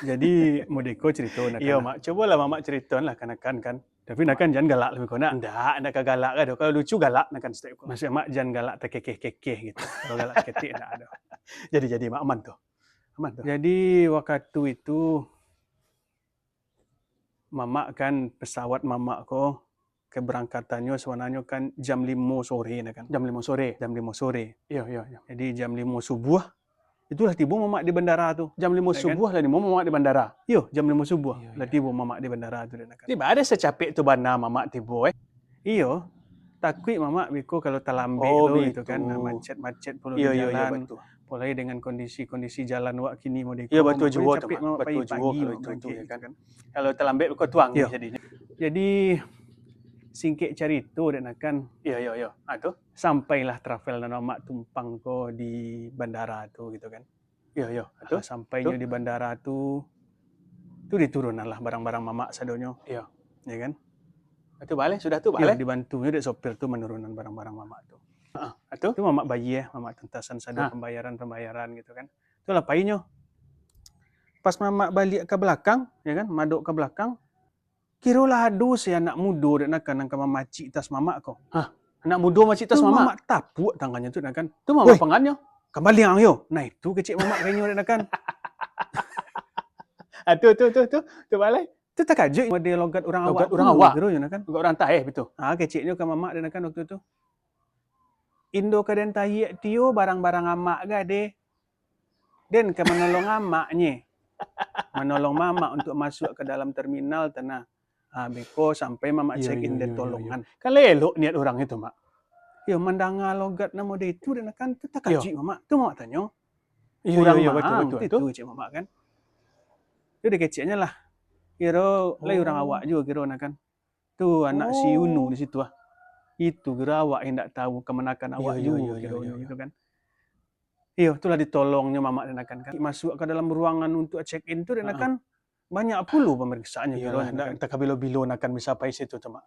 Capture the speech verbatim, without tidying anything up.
Jadi, modeko carito nak. Iyo, Mak. Cubolah Mamak caritoan lah, kanakan kan. Tapi nak kan jan galak lah ko nak. Ndak, ndak ka galak ka doh. Kalau lucu galak nak kan stek ko. Maksud Mak jan galak takekeh-kekeh gitu. Kalau galak ketek ndak ado. Jadi, jadi Mak aman tu. Aman tu. Jadi, wakatu itu, Mamak kan, pesawat Mamak ko keberangkatannyo sabananyo kan jam limo sore nah kan. Jam limo sore. Jam limo sore. Iyo, iyo, iyo. Jadi jam limo subuah, itulah tibo Mamak di bandara tu. Jam limo subuah lah tibo Mamak di bandara. Iyo, jam limo subuah lah tibo Mamak di bandara tu, dek nak kan. Di mana sacapek tu bana Mamak tibo, eh? Iyo, takuik Mamak beko kalau talambek tu gitu kan, macet-macet pulo di jalan. Apolai dengan kondisi-kondisi jalan wak kini modeko. Iyo, batua juo tu, Mak. Batua juo kalau itu, kan. Kalau talambek beko tuang jadinyo. Jadi, singkek carito, dek nak kan. Iyo, iyo, iyo. Ah, tu. Sampailah travel nan Mamak tumpang ko di bandara tu gitu kan. Iyo, iyo. Ah, tu. Sampainyo di bandara tu, tu diturunanlah barang-barang Mamak sadonyo. Iyo. Ya kan? Itu baleh, sudah tu baleh. Dibantunyo dek sopir tu manurunan barang-barang Mamak tu. Ah, tu. Tu Mamak bayia, Mamak tuntasan sado pambayaran-pambayaran gitu kan. Tu lah painyo. Pas Mamak baliak ka balakang, ya kan, madok ka balakang, kiro lah ado se anak mudo dek nak kan nan ka mamacik tas Mamak ko. Hah? Anak mudo mamacik tas Mamak? Mamak tapuak tangannyo tu nak kan. Tu Mamak pangannyo. Kambaliang yo. Nah, itu kecek Mamak kainyo dek nak kan. Ah, tu, tu, tu, tu. Tu baleh. Tu takajuik ado logat urang awak. Logat urang awak. Kiro yo nak kan. Logat urang taeh, betul. Ah, keceknyo ka Mamak dek nak kan waktu tu. Indo ka den tayiak tiyo barang-barang Amak ga deh. Den ka manolong Amak nye. Manolong Mamak untuak masuak ka dalam terminal tanah. Ha, beko sampai Mamak check in den tolongan. Kan elok niat urang itu, Mak. Yo, mandanga logat namo deh itu, den akan tu takajuik Mamak. Tu Mamak tanyo. Iyo, iyo, iyo, betul, betul. Itu cek Mamak kan. Tu dikeceknyo lah. Kiro lai urang awak juo kiro nak kan. Tu anak si Unu di situ ah. Itu kiro awak indak tahu kamanakan awak juo kiro gitu kan. Iyo, itulah ditolongnyo Mamak den akan kan. Masuak ka dalam ruangan untuak check in tu den akan banyak pulo pameriksaan kiro lah, ndak, entah ka bilo-bilo nak kan bisa pai situ tu, Mak.